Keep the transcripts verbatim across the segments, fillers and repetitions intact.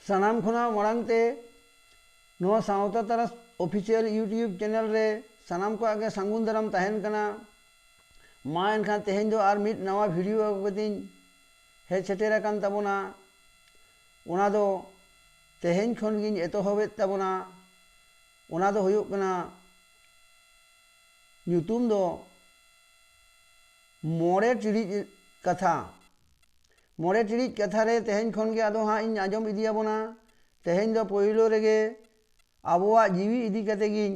ᱥᱟᱱᱟᱢ ᱠᱷᱚᱱᱟᱜ ᱢᱟᱲᱟᱝ ᱛᱮ ᱱᱚᱣᱟ ᱥᱟᱶᱛᱟ ᱛᱟᱨᱟᱥ ᱚᱯᱷᱤᱥᱤᱭᱟᱞ YouTube ᱪᱮᱱᱮᱞ ᱨᱮ ᱥᱟᱱᱟᱢ ᱠᱚᱣᱟᱜ ᱜᱮ ᱥᱟᱹᱜᱩᱱ ᱫᱟᱨᱟᱢ ᱛᱟᱦᱮᱱ ᱠᱟᱱᱟ᱾ ᱢᱟ ᱮᱱᱠᱷᱟᱱ ᱛᱮᱦᱮᱧ ᱫᱚ ᱟᱨ ᱢᱤᱫ ᱱᱟᱣᱟ ᱵᱷᱤᱰᱤᱭᱳ ᱟᱹᱜᱩ ᱠᱟᱛᱮᱧ ᱦᱮᱡ ᱥᱮᱴᱮᱨ ᱟᱠᱟᱱ ᱛᱟᱵᱚᱱᱟ᱾ ᱚᱱᱟ ᱫᱚ ᱛᱮᱦᱮᱧ ᱠᱷᱚᱱ ᱜᱤᱧ ᱮᱛᱚᱦᱚᱵᱮᱫ ᱛᱟᱵᱚᱱᱟ᱾ ᱚᱱᱟ ᱫᱚ ᱦᱩᱭᱩᱜ ᱠᱟᱱᱟ ᱧᱩᱛᱩᱢ ᱫᱚ ᱢᱚᱬᱮ ᱴᱤᱲᱤᱡ ᱠᱟᱛᱷᱟ᱾ ᱢᱚᱬᱮ ᱴᱤᱲᱤᱡ ᱠᱟᱛᱷᱟ ᱨᱮ ᱛᱮᱦᱮᱧ ᱠᱷᱚᱱ ᱜᱮ ᱟᱫᱚ ᱦᱟᱸᱜ ᱤᱧ ᱟᱸᱡᱚᱢ ᱤᱫᱤᱭᱟᱵᱚᱱᱟ᱾ ᱛᱮᱦᱮᱧ ᱫᱚ ᱯᱳᱭᱞᱳ ᱨᱮᱜᱮ ᱟᱵᱚᱣᱟᱜ ᱡᱤᱣᱤ ᱤᱫᱤ ᱠᱟᱛᱮ ᱜᱤᱧ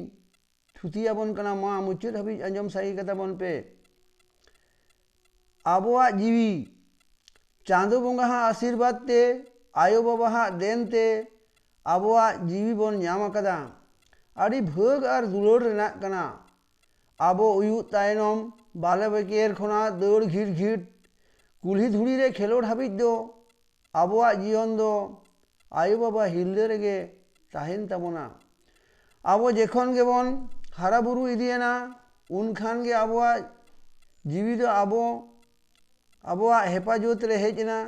ᱛᱷᱩᱛᱤᱭᱟᱵᱚᱱ ᱠᱟᱱᱟ᱾ ᱢᱟ ᱢᱩᱪᱟᱹᱫ ᱦᱟᱹᱵᱤᱡ ᱟᱸᱡᱚᱢ ᱥᱟᱹᱨᱤ ᱠᱟᱛᱟ ᱵᱚᱱ ᱯᱮ᱾ ᱟᱵᱚᱣᱟᱜ ᱡᱤᱣᱤ ᱪᱟᱸᱫᱚ ᱵᱚᱸᱜᱟ ᱦᱟᱜ ᱟᱥᱤᱨᱵᱟᱫᱽ ᱛᱮ, ᱟᱭᱳ ᱵᱟᱵᱟ ᱦᱟᱜ ᱫᱮᱱ ᱛᱮ ᱟᱵᱚᱣᱟᱜ ᱡᱤᱣᱤ ᱵᱚᱱ ᱧᱟᱢ ᱟᱠᱟᱫᱟ᱾ ᱟᱹᱰᱤ ᱵᱷᱟᱹᱜᱽ ᱟᱨ ᱫᱩᱞᱟᱹᱲ ᱨᱮᱱᱟᱜ ᱠᱟᱱᱟ᱾ ᱟᱵᱚ ᱩᱭᱩᱜ ᱛᱟᱭᱱᱚᱢ ᱵᱟᱞᱮ ᱵᱮᱠᱮᱨ ᱠᱷᱚᱱᱟᱜ ᱫᱟᱹᱲ ᱜᱷᱤᱴ ᱜᱷᱤᱴ ᱠᱩᱞᱦᱤ ᱫᱷᱩᱲᱤ ᱨᱮ ᱠᱷᱮᱞᱳᱰ ᱦᱟᱹᱵᱤᱡ ᱫᱚ ᱟᱵᱚᱣᱟᱜ ᱡᱤᱭᱚᱱ ᱫᱚ ᱟᱭᱳ ᱵᱟᱵᱟ ᱦᱤᱨᱞᱟᱹ ᱨᱮᱜᱮ ᱛᱟᱦᱮᱱ ᱛᱟᱵᱚᱱᱟ᱾ ᱟᱵᱚ ᱡᱚᱠᱷᱚᱱ ᱜᱮᱵᱚᱱ ᱦᱟᱨᱟ ᱵᱩᱨᱩ ᱤᱫᱤᱭᱮᱱᱟ, ᱩᱱ ᱠᱷᱟᱱ ᱜᱮ ᱟᱵᱚᱣᱟᱜ ᱡᱤᱣᱤ ᱫᱚ ᱟᱵᱚ, ᱟᱵᱚᱣᱟᱜ ᱦᱮᱯᱟᱡᱚᱛ ᱨᱮ ᱦᱮᱡ ᱮᱱᱟ᱾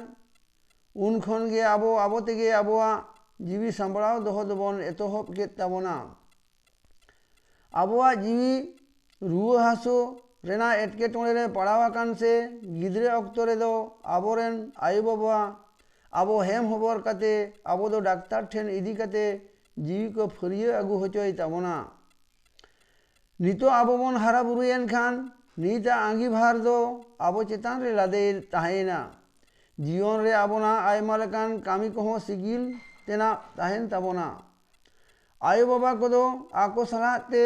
ᱩᱱ ᱠᱷᱚᱱ ᱜᱮ ᱟᱵᱚ, ᱟᱵᱚ ᱛᱮᱜᱮ ᱟᱵᱚᱣᱟᱜ ᱡᱤᱣᱤ ᱥᱟᱢᱵᱲᱟᱣ ᱫᱚᱦᱚ ᱫᱚᱵᱚᱱ ᱮᱛᱚᱦᱚᱵ ᱠᱮᱫ ᱛᱟᱵᱚᱱᱟ᱾ ᱟᱵᱚᱣᱟᱜ ᱡᱤᱣᱤ ᱨᱩᱣᱟᱹ ᱦᱟᱹᱥᱩ ᱨᱮᱱᱟᱜ ᱮᱴᱠᱮᱴᱚᱬᱮ ᱨᱮ ᱯᱟᱲᱟᱣ ᱟᱠᱟᱱ ᱥᱮ ᱜᱤᱫᱽᱨᱟᱹ ᱚᱠᱛᱚ ᱨᱮᱫᱚ ᱟᱵᱚᱨᱮᱱ ᱟᱭᱳ ᱵᱟᱵᱟ ᱟᱵᱚ ᱦᱮᱢ ᱦᱚᱵᱚᱨ ᱠᱟᱛᱮ ᱟᱵᱚ ᱫᱚ ᱰᱟᱠᱛᱟᱨ ᱴᱷᱮᱱ ᱤᱫᱤ ᱠᱟᱛᱮ ᱡᱤᱣᱤ ᱠᱚ ᱯᱷᱟᱹᱨᱭᱟᱹ ᱟᱹᱜᱩ ᱦᱚᱪᱚᱭ ᱛᱟᱵᱚᱱᱟ᱾ ᱱᱤᱛᱚᱜ ᱟᱵᱚ ᱵᱚᱱ ᱦᱟᱨᱟ ᱵᱩᱨᱩᱭᱮᱱ ᱠᱷᱟᱱ ᱱᱤᱛᱟᱜ ᱟᱸᱜᱤᱵᱷᱟᱨ ᱫᱚ ᱟᱵᱚ ᱪᱮᱛᱟᱱ ᱨᱮ ᱞᱟᱫᱮ ᱛᱟᱦᱮᱸᱭᱮᱱᱟ᱾ ᱡᱤᱭᱚᱱ ᱨᱮ ᱟᱵᱚᱱᱟᱜ ᱟᱭᱢᱟ ᱞᱮᱠᱟᱱ ᱠᱟᱹᱢᱤ ᱠᱚᱦᱚᱸ ᱥᱤᱜᱤᱞ ᱛᱮᱱᱟᱜ ᱛᱟᱦᱮᱱ ᱛᱟᱵᱚᱱᱟ᱾ ᱟᱭᱳ ᱵᱟᱵᱟ ᱠᱚᱫᱚ ᱟᱠᱚ ᱥᱟᱞᱟᱜ ᱛᱮ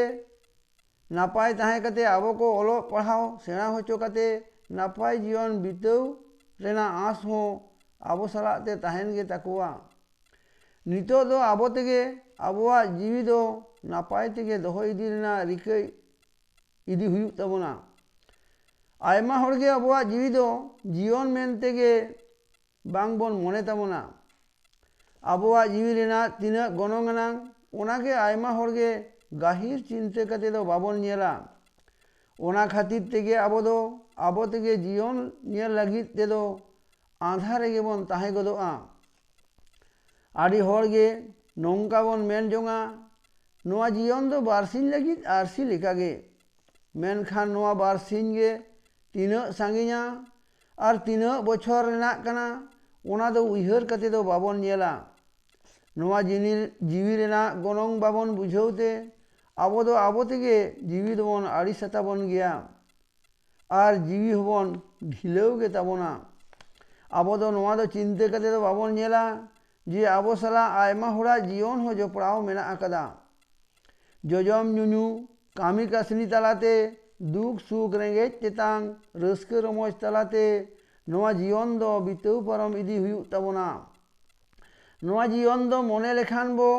ᱱᱟᱯᱟᱭ ᱛᱟᱦᱮᱸ ᱠᱟᱛᱮ ᱟᱵᱚ ᱠᱚ ᱚᱞᱚᱜ ᱯᱟᱲᱦᱟᱣ ᱥᱮᱬᱟ ᱦᱚᱪᱚ ᱠᱟᱛᱮ ᱱᱟᱯᱟᱭ ᱡᱤᱭᱚᱱ ᱵᱤᱛᱟᱹᱣ ᱨᱮᱱᱟᱜ ᱟᱸᱥ ᱦᱚᱸ ᱟᱵᱚ ᱥᱟᱞᱟᱜ ᱛᱮ ᱛᱟᱦᱮᱱ ᱜᱮ ᱛᱟᱠᱚᱣᱟ᱾ ᱱᱤᱛᱚᱜ ᱫᱚ ᱟᱵᱚ ᱛᱮᱜᱮ ᱟᱵᱚᱣᱟᱜ ᱡᱤᱣᱤ ᱫᱚ ᱱᱟᱯᱟᱭ ᱛᱮᱜᱮ ᱫᱚᱦᱚ ᱤᱫᱤ ᱨᱮᱱᱟᱜ ᱨᱤᱠᱟᱹ ᱤᱫᱤ ᱦᱩᱭᱩᱜ ᱛᱟᱵᱚᱱᱟ᱾ ᱟᱭᱢᱟ ᱦᱚᱲᱜᱮ ᱟᱵᱚᱣᱟᱜ ᱡᱤᱣᱤ ᱫᱚ ᱡᱤᱭᱚᱱ ᱢᱮᱱᱛᱮᱜᱮ ᱵᱟᱝ ᱵᱚᱱ ᱢᱚᱱᱮ ᱛᱟᱵᱚᱱᱟ᱾ ᱟᱵᱚᱣᱟᱜ ᱡᱤᱣᱤ ᱨᱮᱱᱟᱜ ᱛᱤᱱᱟᱹᱜ ᱜᱚᱱᱚᱝ ᱟᱱᱟᱝ, ᱚᱱᱟᱜᱮ ᱟᱭᱢᱟ ᱦᱚᱲᱜᱮ ᱜᱟᱹᱦᱤᱨ ᱪᱤᱱᱛᱟᱹ ᱠᱟᱛᱮ ᱫᱚ ᱵᱟᱵᱚᱱ ᱧᱮᱞᱟ᱾ ᱚᱱᱟ ᱠᱷᱟᱹᱛᱤᱨ ᱛᱮᱜᱮ ᱟᱵᱚ ᱫᱚ ᱟᱵᱚ ᱛᱮᱜᱮ ᱡᱤᱭᱚᱱ ᱧᱮᱞ ᱞᱟᱹᱜᱤᱫ ᱛᱮᱫᱚ ᱟᱸᱫᱷᱟ ᱨᱮᱜᱮ ᱵᱚᱱ ᱛᱟᱦᱮᱸ ᱜᱚᱫᱚᱜᱼᱟ᱾ ᱟᱹᱰᱤ ᱦᱚᱲ ᱜᱮ ᱱᱚᱝᱠᱟ ᱵᱚᱱ ᱢᱮᱱ ᱡᱚᱝᱟ, ᱱᱚᱣᱟ ᱡᱤᱭᱚᱱ ᱫᱚ ᱵᱟᱨᱥᱤᱧ ᱞᱟᱹᱜᱤᱫ ᱟᱹᱨᱥᱤ ᱞᱮᱠᱟᱜᱮ᱾ ᱢᱮᱱᱠᱷᱟᱱ ᱱᱚᱣᱟ ᱵᱟᱨᱥᱤᱧ ᱜᱮ ᱛᱤᱱᱟᱹᱜ ᱥᱟᱺᱜᱤᱧᱟ ᱟᱨ ᱛᱤᱱᱟᱹᱜ ᱵᱚᱪᱷᱚᱨ ᱨᱮᱱᱟᱜ ᱠᱟᱱᱟ, ᱚᱱᱟ ᱫᱚ ᱩᱭᱦᱟᱹᱨ ᱠᱟᱛᱮ ᱫᱚ ᱵᱟᱵᱚᱱ ᱧᱮᱞᱟ᱾ ᱱᱚᱣᱟ ᱡᱤᱱᱤ-, ᱡᱤᱣᱤ ᱨᱮᱱᱟᱜ ᱜᱚᱱᱚᱝ ᱵᱟᱵᱚᱱ ᱵᱩᱡᱷᱟᱹᱣ ᱛᱮ ᱟᱵᱚ ᱫᱚ ᱟᱵᱚ ᱛᱮᱜᱮ ᱡᱤᱣᱤ ᱫᱚᱵᱚᱱ ᱟᱹᱲᱤᱥ ᱟᱛᱟᱵᱚᱱ ᱜᱮᱭᱟ᱾ ᱟᱨ ᱡᱤᱣᱤ ᱦᱚᱸᱵᱚᱱ ᱰᱷᱤᱞᱟᱹᱣ ᱜᱮ ᱛᱟᱵᱚᱱᱟ᱾ ᱟᱵᱚ ᱫᱚ ᱱᱚᱣᱟ ᱫᱚ ᱪᱤᱱᱛᱟᱹ ᱠᱟᱛᱮ ᱫᱚ ᱵᱟᱵᱚᱱ ᱧᱮᱞᱟ ᱡᱮ ᱟᱵᱚ ᱥᱟᱞᱟᱜ ᱟᱭᱢᱟ ᱦᱚᱲᱟᱜ ᱡᱤᱭᱚᱱ ᱦᱚᱸ ᱡᱚᱯᱲᱟᱣ ᱢᱮᱱᱟᱜ ᱟᱠᱟᱫᱟ᱾ ᱡᱚᱡᱚᱢ ᱧᱩᱧᱩ, ᱠᱟᱹᱢᱤ ᱠᱟᱹᱥᱱᱤ ᱛᱟᱞᱟᱛᱮ, ᱫᱩᱠ ᱥᱩᱠ, ᱨᱮᱸᱜᱮᱡ ᱛᱮᱛᱟᱝ, ᱨᱟᱹᱥᱠᱟᱹ ᱨᱚᱢᱚᱡᱽ ᱛᱟᱞᱟᱛᱮ ᱱᱚᱣᱟ ᱡᱤᱭᱚᱱ ᱫᱚ ᱵᱤᱛᱟᱹᱣ ᱯᱟᱨᱚᱢ ᱤᱫᱤ ᱦᱩᱭᱩᱜ ᱛᱟᱵᱚᱱᱟ᱾ ᱱᱚᱣᱟ ᱡᱤᱭᱚᱱ ᱫᱚ ᱢᱚᱱᱮ ᱞᱮᱠᱷᱟᱱ ᱵᱚ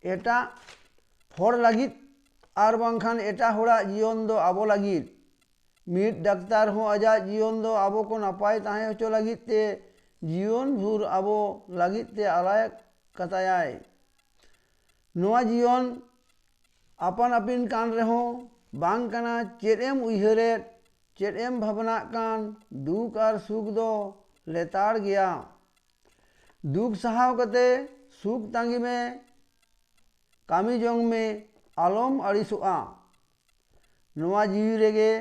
ᱮᱴᱟᱜ ᱦᱚᱲ ᱞᱟᱹᱜᱤᱫ ᱟᱨ ᱵᱟᱝᱠᱷᱟᱱ ᱮᱴᱟᱜ ᱦᱚᱲᱟᱜ ᱡᱤᱭᱚᱱ ᱫᱚ ᱟᱵᱚ ᱞᱟᱹᱜᱤᱫ᱾ ᱢᱤᱫ ᱰᱟᱠᱛᱟᱨ ᱦᱚᱸ ᱟᱡᱟᱜ ᱡᱤᱭᱚᱱ ᱫᱚ ᱟᱵᱚ ᱠᱚ ᱱᱟᱯᱟᱭ ᱛᱟᱦᱮᱸ ᱦᱚᱪᱚ ᱞᱟᱹᱜᱤᱫ ᱛᱮ ᱡᱤᱭᱚᱱ ᱵᱷᱳᱨ ᱟᱵᱚ ᱞᱟᱹᱜᱤᱫ ᱛᱮ ᱟᱞᱟᱭ ᱠᱟᱛᱟᱭᱟᱭ᱾ ᱱᱚᱣᱟ ᱡᱤᱭᱚᱱ ᱟᱯᱟᱱ ᱟᱹᱯᱤᱱ ᱠᱟᱱ ᱨᱮᱦᱚᱸ ᱵᱟᱝ ᱠᱟᱱᱟ, ᱪᱮᱫ ᱮᱢ ᱩᱭᱦᱟᱹᱨᱮᱫ, ᱪᱮᱫ ᱮᱢ ᱵᱷᱟᱵᱽᱱᱟᱜ ᱠᱟᱱ, ᱫᱩᱠ ᱟᱨ ᱥᱩᱠ ᱫᱚ ᱞᱮᱛᱟᱲ ᱜᱮᱭᱟ᱾ ᱫᱩᱠ ᱥᱟᱦᱟᱣ ᱠᱟᱛᱮ ᱥᱩᱠ ᱛᱟᱺᱜᱤ ᱢᱮ, ᱠᱟᱹᱢᱤ ᱡᱚᱝ ᱢᱮ, ᱟᱞᱚᱢ ᱟᱹᱲᱤᱥᱚᱜᱼᱟ᱾ ᱱᱚᱣᱟ ᱡᱤᱣᱤ ᱨᱮᱜᱮ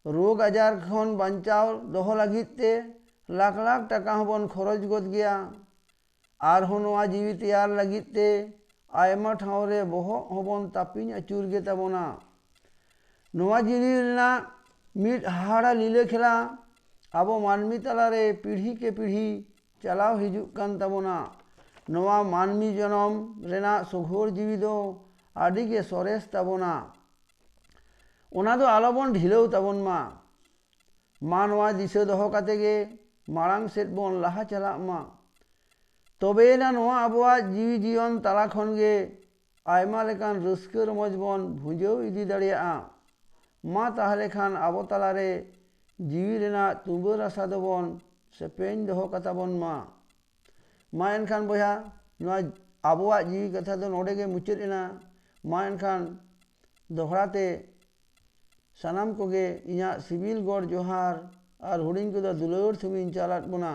ᱨᱳᱜᱽ ᱟᱡᱟᱨ ᱠᱷᱚᱱ ᱵᱟᱧᱪᱟᱣ ᱫᱚᱦᱚ ᱞᱟᱹᱜᱤᱫ ᱛᱮ ᱞᱟᱠᱷ ᱞᱟᱠᱷ ᱴᱟᱠᱟ ᱦᱚᱸᱵᱚᱱ ᱠᱷᱚᱨᱚᱪ ᱜᱚᱫ ᱜᱮᱭᱟ᱾ ᱟᱨᱦᱚᱸ ᱱᱚᱣᱟ ᱡᱤᱣᱤ ᱛᱮᱭᱟᱨ ᱞᱟᱹᱜᱤᱫ ᱛᱮ ᱟᱭᱢᱟ ᱴᱷᱟᱶ ᱨᱮ ᱵᱚᱦᱚᱜ ᱦᱚᱸᱵᱚᱱ ᱛᱟᱹᱯᱤᱧ ᱟᱹᱪᱩᱨ ᱜᱮ ᱛᱟᱵᱚᱱᱟ᱾ ᱱᱚᱣᱟ ᱡᱤᱣᱤ ᱨᱮᱱᱟᱜ ᱢᱤᱫ ᱦᱟᱦᱟᱲᱟ ᱞᱤᱞᱟᱹ ᱠᱷᱮᱞᱟ ᱟᱵᱚ ᱢᱟᱹᱱᱢᱤ ᱛᱟᱞᱟᱨᱮ ᱯᱤᱲᱦᱤ ᱠᱮ ᱯᱤᱲᱦᱤ ᱪᱟᱞᱟᱣ ᱦᱤᱡᱩᱜ ᱠᱟᱱ ᱛᱟᱵᱚᱱᱟ᱾ ᱱᱚᱣᱟ ᱢᱟᱹᱱᱢᱤ ᱡᱚᱱᱚᱢ ᱨᱮᱱᱟᱜ ᱥᱚᱜᱷᱚᱨ ᱡᱤᱣᱤ ᱫᱚ ᱟᱹᱰᱤ ᱜᱮ ᱥᱚᱨᱮᱥ ᱛᱟᱵᱚᱱᱟ᱾ ᱚᱱᱟ ᱫᱚ ᱟᱞᱚᱵᱚᱱ ᱰᱷᱤᱞᱟᱹᱣ ᱛᱟᱵᱚᱱ ᱢᱟ᱾ ᱢᱟ ᱱᱚᱣᱟ ᱫᱤᱥᱟᱹ ᱫᱚᱦᱚ ᱠᱟᱛᱮ ᱜᱮ ᱢᱟᱲᱟᱝ ᱥᱮᱫ ᱵᱚᱱ ᱞᱟᱦᱟ ᱪᱟᱞᱟᱜ ᱢᱟ᱾ ᱛᱚᱵᱮᱭᱮᱱᱟ ᱱᱚᱣᱟ ᱟᱵᱚᱣᱟᱜ ᱡᱤᱣᱤ ᱡᱤᱭᱚᱱ ᱛᱟᱞᱟ ᱠᱷᱚᱱ ᱜᱮ ᱟᱭᱢᱟ ᱞᱮᱠᱟᱱ ᱨᱟᱹᱥᱠᱟᱹ ᱨᱚᱢᱚᱡᱽ ᱵᱚᱱ ᱵᱷᱩᱸᱡᱟᱹᱣ ᱤᱫᱤ ᱫᱟᱲᱮᱭᱟᱜᱼᱟ᱾ ᱢᱟ ᱛᱟᱦᱞᱮ ᱠᱷᱟᱱ ᱟᱵᱚ ᱛᱟᱞᱟᱨᱮ ᱡᱤᱣᱤ ᱨᱮᱱᱟᱜ ᱛᱩᱵᱟᱹ ᱨᱟᱥᱟ ᱫᱚᱵᱚᱱ ᱥᱮᱯᱮᱧ ᱫᱚᱦᱚ ᱠᱟᱛᱟ ᱵᱚᱱ ᱢᱟ᱾ ᱢᱟ ᱮᱱᱠᱷᱟᱱ ᱵᱚᱭᱦᱟ, ᱱᱚᱣᱟ ᱟᱵᱚᱣᱟᱜ ᱡᱤᱣᱤ ᱠᱟᱛᱷᱟ ᱫᱚ ᱱᱚᱰᱮ ᱜᱮ ᱢᱩᱪᱟᱹᱫ ᱮᱱᱟ᱾ ᱢᱟ ᱮᱱᱠᱷᱟᱱ ᱫᱚᱦᱲᱟ ᱛᱮ ᱥᱟᱱᱟᱢ ᱠᱚᱜᱮ ᱤᱧᱟᱹᱜ ᱥᱤᱵᱤᱞ ᱜᱚᱰ ᱡᱚᱦᱟᱨ ᱟᱨ ᱦᱩᱰᱤᱧ ᱠᱚᱫᱚ ᱫᱩᱞᱟᱹᱲ ᱛᱷᱩᱢᱤᱧ ᱪᱟᱞᱟᱫ ᱵᱚᱱᱟ᱾